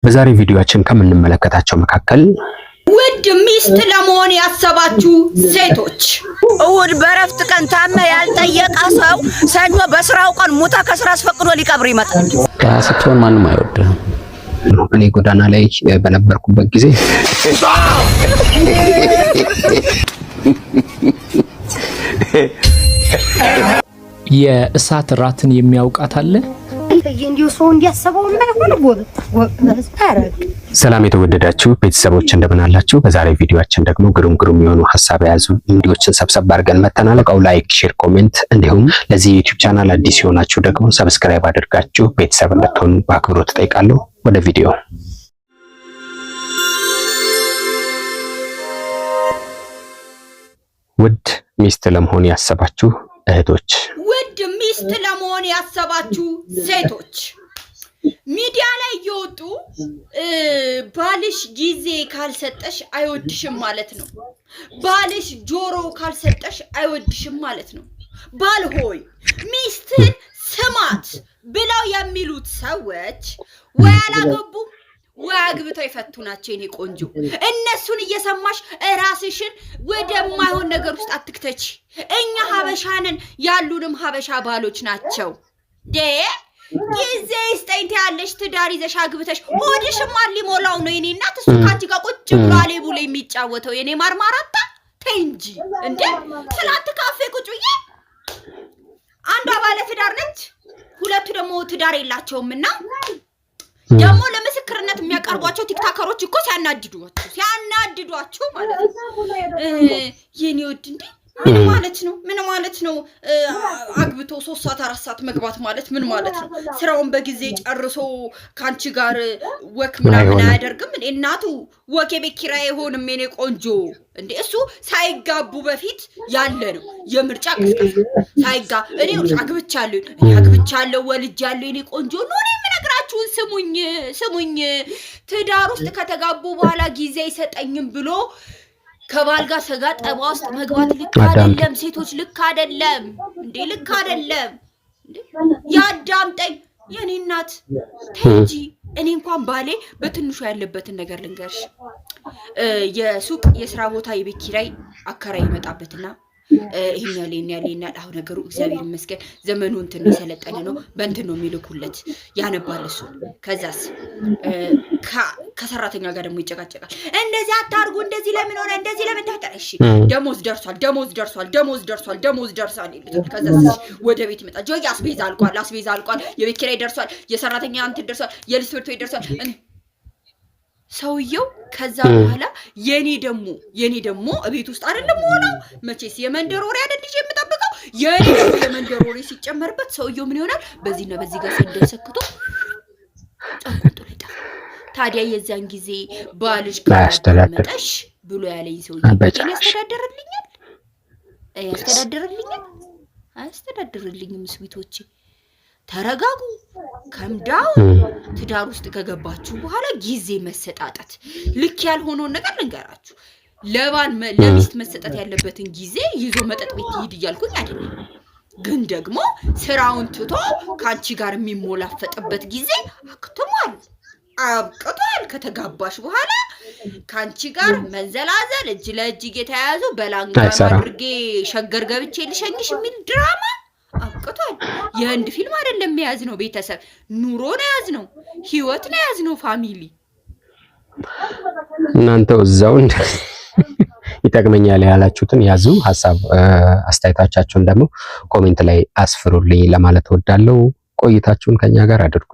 በዛሬ ቪዲዮአችን ከምንመለከታቸው መካከል ውድ ሚስት ለመሆን ያሰባችሁ ሴቶች፣ እሁድ በረፍት ቀን ታመ ያልጠየቀ ሰው ሰኞ በስራው ቀን ሙታ ከስራ አስፈቅዶ ሊቀብር ይመጣል። ድሀ ስትሆን ማንም አይወድህም። እኔ ጎዳና ላይ በነበርኩበት ጊዜ የእሳት ራትን የሚያውቃት አለ? እንዲሁ ሰው እንዲያሰበው የማይሆን ጎበዝ። ሰላም የተወደዳችሁ ቤተሰቦች እንደምን አላችሁ? በዛሬ ቪዲዮአችን ደግሞ ግሩም ግሩም የሆኑ ሀሳብ የያዙ ቪዲዮዎችን ሰብሰብ አድርገን መተናል። እቃው like፣ share፣ comment እንዲሁም ለዚህ YouTube channel አዲስ የሆናችሁ ደግሞ subscribe አድርጋችሁ ቤተሰብ እንድትሆኑ በአክብሮት እጠይቃለሁ። ወደ ቪዲዮ። ውድ ሚስት ለመሆን ያሰባችሁ እህቶች፣ ውድ ሚስት ለመሆን ያሰባችሁ ሴቶች፣ ሚዲያ ላይ እየወጡ ባልሽ ጊዜ ካልሰጠሽ አይወድሽም ማለት ነው። ባልሽ ጆሮ ካልሰጠሽ አይወድሽም ማለት ነው። ባል ሆይ ሚስትን ስማት ብለው የሚሉት ሰዎች ወይ አላገቡም ወይ አግብተው የፈቱ ናቸው። የኔ ቆንጆ፣ እነሱን እየሰማሽ ራስሽን ወደማይሆን ነገር ውስጥ አትክተች። እኛ ሀበሻንን ያሉንም ሀበሻ ባሎች ናቸው። ጊዜ ይስጠኝ ትያለሽ። ትዳር ይዘሽ አግብተሽ ሆድሽማ ሊሞላው ነው የኔ እናት። እሱ ከአንቺ ጋር ቁጭ ብሎ አሌቡሌ የሚጫወተው የኔ ማርማራታ፣ ተይ እንጂ እንዴ! ትላንት ካፌ ቁጭ ብዬ አንዷ ባለ ትዳር ነች፣ ሁለቱ ደግሞ ትዳር የላቸውም እና ደግሞ ለምስክርነት የሚያቀርቧቸው ቲክታከሮች እኮ ሲያናድዷችሁ ሲያናድዷችሁ ማለት ነው። የኔ ውድ፣ እንዴ ምን ማለት ነው? ምን ማለት ነው? አግብቶ 3 ሰዓት 4 ሰዓት መግባት ማለት ምን ማለት ነው? ስራውን በጊዜ ጨርሶ ከአንቺ ጋር walk ምናምን አያደርግም? እንዴ እናቱ፣ walk የቤት ኪራይ አይሆንም የኔ ቆንጆ። እንዴ እሱ ሳይጋቡ በፊት ያለ ነው የምርጫ ቅስቀሳ። ሳይጋ እኔ አግብቻለሁ፣ እኔ አግብቻለሁ፣ ወልጃለሁ የኔ ቆንጆ ነው። እኔ የምነግራችሁን ስሙኝ ስሙኝ። ትዳር ውስጥ ከተጋቡ በኋላ ጊዜ አይሰጠኝም ብሎ ከባል ጋር ሰጋ ጠባ ውስጥ መግባት ልክ አይደለም። ሴቶች ልክ አይደለም እንዴ፣ ልክ አይደለም። ያዳምጠኝ የኔ እናት፣ ተይ እንጂ። እኔ እንኳን ባሌ በትንሹ ያለበትን ነገር ልንገርሽ። የሱቅ፣ የስራ ቦታ፣ የቤት ኪራይ አከራይ ይመጣበትና ይህን ያህል፣ ይህን ያህል፣ ይህን ያህል። አሁን ነገሩ እግዚአብሔር ይመስገን ዘመኑ እንትን የሰለጠነ ነው። በእንትን ነው የሚልኩለት፣ ያነባል እሱን። ከዛስ ከሰራተኛ ጋር ደግሞ ይጨቃጨቃል። እንደዚህ አታርጉ፣ እንደዚህ ለምን ሆነ፣ እንደዚህ ለምን ተፈጠረ? እሺ ደሞዝ ደርሷል፣ ደሞዝ ደርሷል፣ ደሞዝ ደርሷል፣ ደሞዝ ደርሷል ይሉታል። ከዛስ ወደ ቤት ይመጣል። ጆይ አስቤዛ አልቋል፣ አስቤዛ አልቋል፣ የቤት ኪራይ ደርሷል፣ የሰራተኛ እንትን ደርሷል፣ የልጅ ትምህርት ቤት ደርሷል። ሰውየው ከዛ በኋላ የኔ ደግሞ እቤት ውስጥ አይደለም ሆነው መቼስ የመንደር ወሬ አይደል ልጅ የምጠብቀው፣ የኔ ደግሞ የመንደር ወሬ ሲጨመርበት ሰውየው ምን ይሆናል? በዚህና በዚህ ጋር ሰንደል ሰክቶ ጨርቁን ጥሎ ይጠፋል። ታዲያ የዚያን ጊዜ ባልሽ ካላዳመጠሽ ብሎ ያለኝ ሰውዬ ያስተዳድርልኛል? ያስተዳድርልኛል? አያስተዳድርልኝም። Sweet ኦቼ ተረጋጉ። Calm down። ትዳር ውስጥ ከገባችሁ በኋላ ጊዜ መሰጣጠት ልክ ያልሆነውን ነገር ልንገራችሁ። ለባል ለሚስት መሰጠት ያለበትን ጊዜ ይዞ መጠጥ ቤት ይሂድ እያልኩኝ አይደለም። ግን ደግሞ ስራውን ትቶ ከአንቺ ጋር የሚሞላፈጥበት ጊዜ አክትሟል፣ አብቅቷል። ከተጋባሽ በኋላ ከአንቺ ጋር መንዘላዘል፣ እጅ ለእጅ እየተያያዙ በላንጋኖ አድርጌ ሸገር ገብቼ ልሸኝሽ የሚል ድራማ አብቅቷል። የህንድ ፊልም አይደለም የያዝ ነው፣ ቤተሰብ ኑሮ ነው የያዝ ነው፣ ህይወት ነው የያዝ ነው፣ family። እናንተው እዛው ይጠቅመኛል ያላችሁትን ያዙ። ሀሳብ አስተያየታችሁን ደግሞ comment ላይ አስፍሩልኝ ለማለት እወዳለሁ። ቆይታችሁን ከኛ ጋር አድርጉ።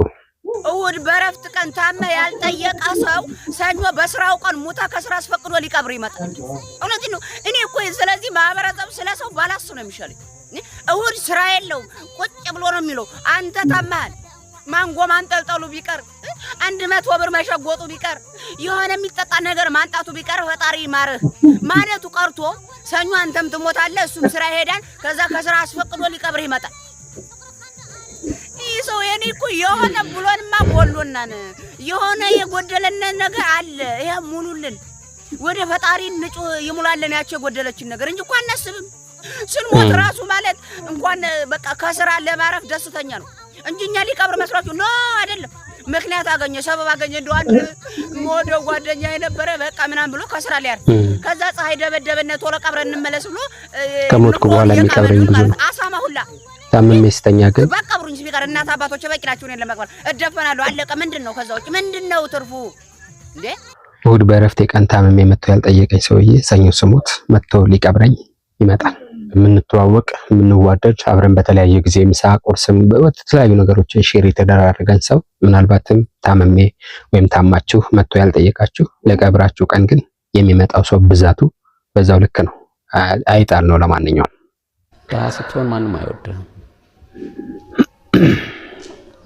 እሁድ በረፍት ቀን ታመ ያልጠየቀ ሰው ሰኞ በስራው ቀን ሙታ ከስራ አስፈቅዶ ሊቀብር ይመጣል። እውነት ነው። እኔ እኮ ስለዚህ ማህበረሰብ ስለ ሰው ባላሱ ነው የሚሻለኝ። እሁድ ስራ የለውም፣ ቁጭ ብሎ ነው የሚለው። አንተ ታመሃል። ማንጎ ማንጠልጠሉ ቢቀር፣ 100 ብር መሸጎጡ ቢቀር፣ የሆነ የሚጠጣ ነገር ማንጣቱ ቢቀር፣ ፈጣሪ ይማርህ ማለቱ ቀርቶ ሰኞ አንተም ትሞታለህ፣ እሱም ስራ ይሄዳል። ከዛ ከስራ አስፈቅዶ ሊቀብርህ ይመጣል። ይህ ሰው የኔ እኮ የሆነ ብሎንማ ጎሎናን የሆነ የጎደለን ነገር አለ። ይሄ ሙሉልን፣ ወደ ፈጣሪ ንጩህ ይሙላልን ያቸው የጎደለችን ነገር እንጂ እኮ አናስብም። ስንሞት ራሱ ማለት እንኳን በቃ ከስራ ለማረፍ ደስተኛ ነው እንጂ እኛ ሊቀብር መስሏችሁ no አይደለም። ምክንያት አገኘ፣ ሰበብ አገኘ። እንደው አንድ የምወደው ጓደኛ የነበረ በቃ ምናምን ብሎ ከስራ ሊያርፍ፣ ከዛ ፀሐይ ደበደበነ፣ ቶሎ ቀብረን እንመለስ ብሎ ከሞትኩ በኋላ የሚቀብረኝ ብዙ ነው። አሳማ ሁላ። ታምሜ ስተኛ ግን በቃ ቀብሩኝ ቢቀር እናት አባቶቼ በቂ ናቸው። እኔን ለመቅበር እደፈናለሁ። አለቀ። ምንድን ነው ከዛ ውጭ ምንድን ነው ትርፉ እንዴ? እሁድ በእረፍቴ ቀን ታምሜ መጥቶ ያልጠየቀኝ ሰውዬ ሰኞ ስሞት መጥቶ ሊቀብረኝ ይመጣል። የምንተዋወቅ፣ የምንዋደድ፣ አብረን በተለያየ ጊዜ ምሳ፣ ቁርስም በተለያዩ ነገሮችን share የተደራረገን ሰው ምናልባትም ታምሜ ወይም ታማችሁ መጥቶ ያልጠየቃችሁ ለቀብራችሁ ቀን ግን የሚመጣው ሰው ብዛቱ በዛው ልክ ነው። አይጣል ነው። ለማንኛውም ድሃ ስትሆን ማንም አይወድህም።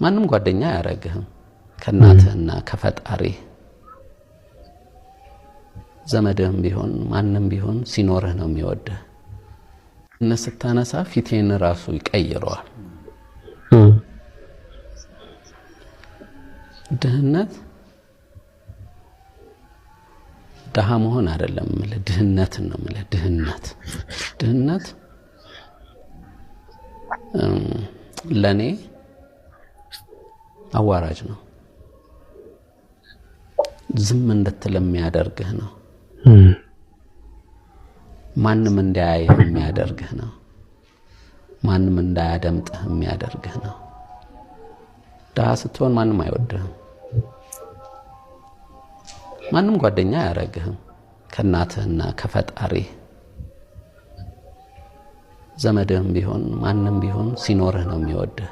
ማንም ጓደኛ አያረግህም። ከእናትህና ከፈጣሪ፣ ዘመድህም ቢሆን ማንም ቢሆን ሲኖርህ ነው የሚወድህ። እነ ስታነሳ ፊቴን ራሱ ይቀይረዋል። ድህነት ድሃ መሆን አይደለም የምልህ፣ ድህነትን ነው የምልህ። ድህነት ለእኔ አዋራጅ ነው። ዝም እንድትል የሚያደርግህ ነው። ማንም እንዳያይህ የሚያደርግህ ነው። ማንም እንዳያደምጥህ የሚያደርግህ ነው። ድሃ ስትሆን ማንም አይወድህም። ማንም ጓደኛ አያረግህም። ከእናትህና ከፈጣሪ፣ ዘመድህም ቢሆን ማንም ቢሆን ሲኖርህ ነው የሚወድህ።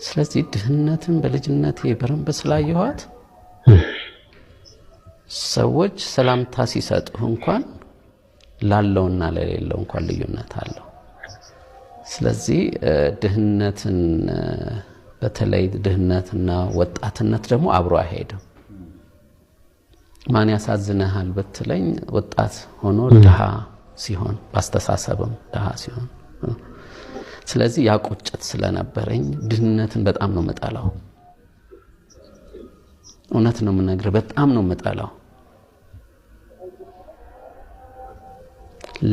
ስለዚህ ድህነትን በልጅነቴ በደንብ ስላየኋት ሰዎች ሰላምታ ሲሰጡህ እንኳን ላለውና ለሌለው እንኳን ልዩነት አለው። ስለዚህ ድህነትን፣ በተለይ ድህነትና ወጣትነት ደግሞ አብሮ አይሄድም። ማን ያሳዝንሃል ብትለኝ ወጣት ሆኖ ድሃ ሲሆን፣ በአስተሳሰብም ድሃ ሲሆን። ስለዚህ ያ ቁጭት ስለነበረኝ ድህነትን በጣም ነው የምጠላው። እውነት ነው የምነግርህ፣ በጣም ነው የምጠላው።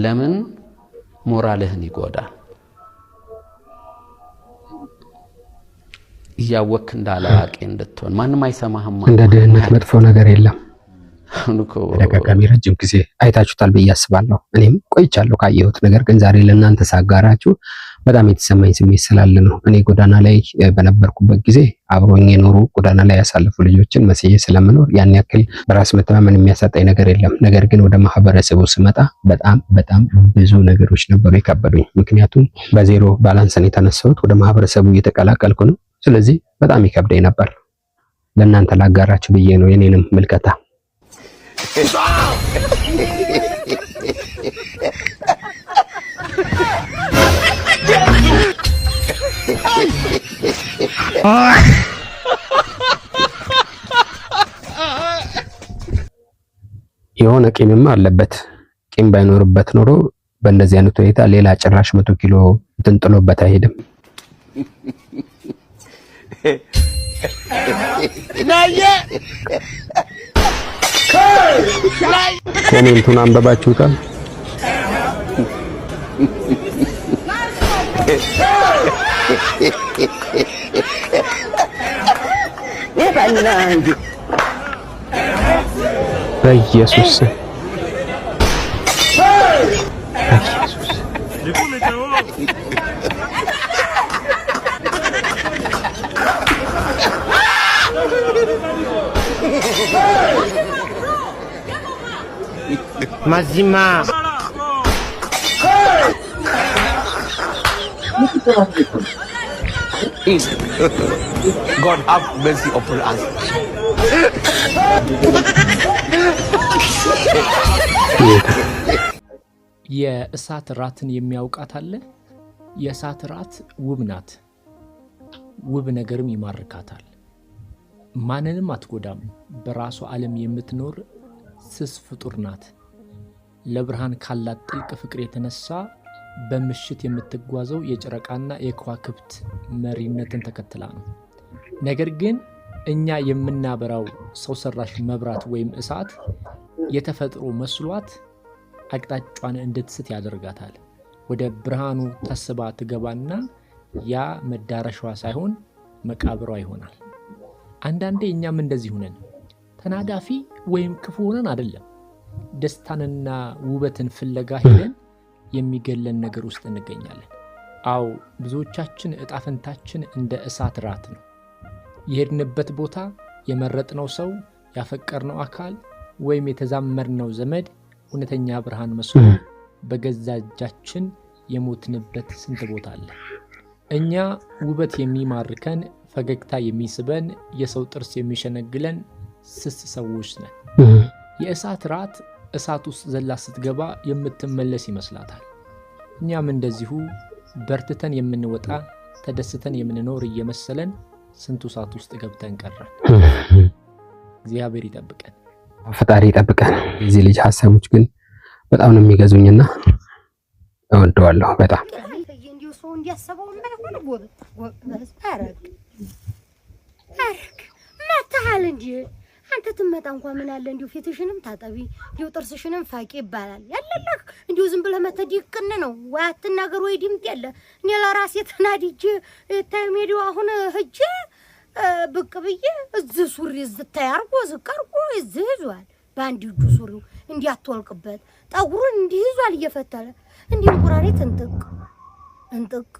ለምን? ሞራልህን ይጎዳል። እያወክ እንዳላዋቂ እንድትሆን፣ ማንም አይሰማህም። እንደ ድህነት መጥፎ ነገር የለም። አሁን እኮ ተደጋጋሚ ረጅም ጊዜ አይታችሁታል ብዬ አስባለሁ። እኔም ቆይቻለሁ ካየሁት። ነገር ግን ዛሬ ለእናንተ ሳጋራችሁ በጣም የተሰማኝ ስሜት ስላለ ነው። እኔ ጎዳና ላይ በነበርኩበት ጊዜ አብሮኝ የኖሩ፣ ጎዳና ላይ ያሳለፉ ልጆችን መስዬ ስለምኖር ያን ያክል በራስ መተማመን የሚያሳጣኝ ነገር የለም። ነገር ግን ወደ ማህበረሰቡ ስመጣ በጣም በጣም ብዙ ነገሮች ነበሩ የከበዱኝ። ምክንያቱም በ zero balance ነው የተነሳሁት። ወደ ማህበረሰቡ እየተቀላቀልኩ ነው። ስለዚህ በጣም ይከብደኝ ነበር። ለእናንተ ላጋራችሁ ብዬ ነው የኔንም ምልከታ። የሆነ ቂምማ አለበት። ቂም ባይኖርበት ኖሮ በእንደዚህ አይነት ሁኔታ ሌላ ጭራሽ 100 ኪሎ እንትን ጥሎበት አይሄድም። Comment ኡን አንበባችሁታል? በኢየሱስ፣ በኢየሱስ። Mazima. God have mercy upon us. የእሳት ራትን የሚያውቃት አለ? የእሳት ራት ውብ ናት። ውብ ነገርም ይማርካታል። ማንንም አትጎዳም። በራሷ ዓለም የምትኖር ስስ ፍጡር ናት። ለብርሃን ካላት ጥልቅ ፍቅር የተነሳ በምሽት የምትጓዘው የጨረቃና የከዋክብት መሪነትን ተከትላ ነው። ነገር ግን እኛ የምናበራው ሰው ሰራሽ መብራት ወይም እሳት የተፈጥሮ መስሏት አቅጣጫዋን እንድትስት ያደርጋታል። ወደ ብርሃኑ ተስባ ትገባና ያ መዳረሻዋ ሳይሆን መቃብሯ ይሆናል። አንዳንዴ እኛም እንደዚህ ሆነን ተናዳፊ ወይም ክፉ ሆነን አይደለም፣ ደስታንና ውበትን ፍለጋ ሄደን የሚገለን ነገር ውስጥ እንገኛለን። አዎ፣ ብዙዎቻችን እጣ ፈንታችን እንደ እሳት ራት ነው። የሄድንበት ቦታ፣ የመረጥነው ሰው፣ ያፈቀርነው አካል ወይም የተዛመድነው ዘመድ እውነተኛ ብርሃን መስሎ በገዛ እጃችን የሞትንበት ስንት ቦታ አለ። እኛ ውበት የሚማርከን፣ ፈገግታ የሚስበን፣ የሰው ጥርስ የሚሸነግለን ስስ ሰዎች ነን። የእሳት ራት እሳት ውስጥ ዘላ ስትገባ የምትመለስ ይመስላታል። እኛም እንደዚሁ በርትተን የምንወጣ፣ ተደስተን የምንኖር እየመሰለን ስንቱ እሳት ውስጥ ገብተን ቀረን። እግዚአብሔር ይጠብቀን። ፈጣሪ ይጠብቀን። የዚህ ልጅ ሀሳቦች ግን በጣም ነው የሚገዙኝና እወደዋለሁ በጣም። እንዲሁ ሰው እንዲያሰበው የማይሆን ጎበዝ ጎበዝ። አረግ አረግ መተሃል እንዲ አንተ ትመጣ እንኳን ምን አለ እንዲሁ ፊትሽንም ታጠቢ፣ እንዲሁ ጥርስሽንም ፋቂ ይባላል። ያለለህ እንዲሁ ዝም ብለህ መተህ ዲቅን ነው ወይ አትናገር ወይ ድምጥ የለ። እኔ ለራሴ ተናድጄ ሜዲው አሁን ህጄ ብቅ ብዬ እዚህ ሱሪ እዚህ አርጎ ዝቅ አርጎ እዚህ ይዟል። በአንድ እጁ ሱሪው እንዲያትወልቅበት ጠጉሩን እንዲህ ይዟል እየፈተለ እንዲህ እንቁራሪት እንጥቅ እንጥቅ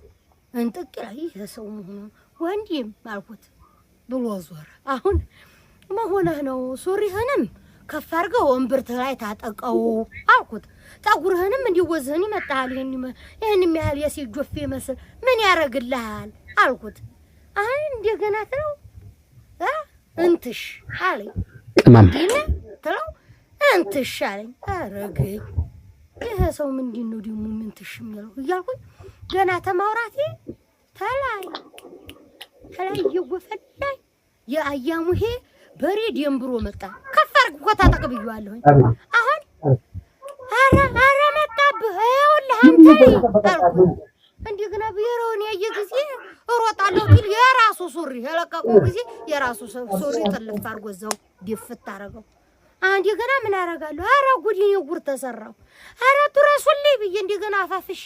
እንጥቅ ይላል። ይህ ሰው መሆኑ ወንድም አልኩት ብሎ ዞረ። አሁን መሆንህ ነው፣ ሱሪህንም ከፍ አድርገው እምብርትህ ላይ ታጠቀው አልኩት። ጠጉርህንም እንዲወዝህን ይመጣሃል። ይህን የሚያህል የሴት ጆፌ መስል ምን ያደርግልሃል አልኩት። አሁን እንደገና ትለው እንትሽ አለኝ። ቅመም ትለው እንትሽ አለኝ። አረገኝ ይሄ ሰው ምንድን ነው ደግሞ እንትሽ የሚለው እያልኩኝ ገና ተማውራቴ ተላይ ተላይ እየጎፈላኝ የአያሙሄ በሬ ደንብሮ መጣ። ከፍ አድርግ እኮ ታጠቅ ብዬዋለሁኝ። አሁን ኧረ ኧረ መጣብህ፣ ይኸውልህ አንተ አልኩት። እንደገና ብሔረውን ያየ ጊዜ እሮጣለሁ ሲል የራሱ ሱሪ የለቀቀው ጊዜ የራሱ ሱሪ ጥልፍ አድርጎ እዛው ድፍት አደረገው። እንደገና ምን አደርጋለሁ? ኧረ ጉድ ጉድ ተሰራው። ኧረ ድረሱልኝ ብዬ እንደገና አፋፍሼ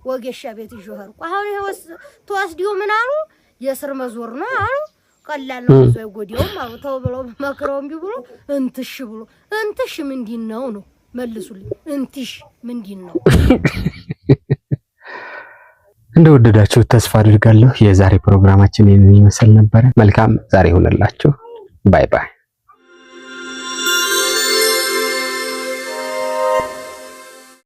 ወጌሻ ቤት ይዤ ሄድኩ። አሁን ይሄ ተወስዲው ምን አሉ? የስር መዞር ነው አሉ። ቀላል ነው፣ ብዙ አይጎዳውም አሉ። ተው ብለው መክረው እምቢ ብሎ እንትሽ ብሎ እንትሽ ምንድን ነው ነው መልሱልኝ። እንትሽ ምንድን ነው? እንደወደዳችሁ ተስፋ አድርጋለሁ። የዛሬ ፕሮግራማችን ይህንን ይመስል ነበረ። መልካም ዛሬ ይሁንላችሁ። Bye bye።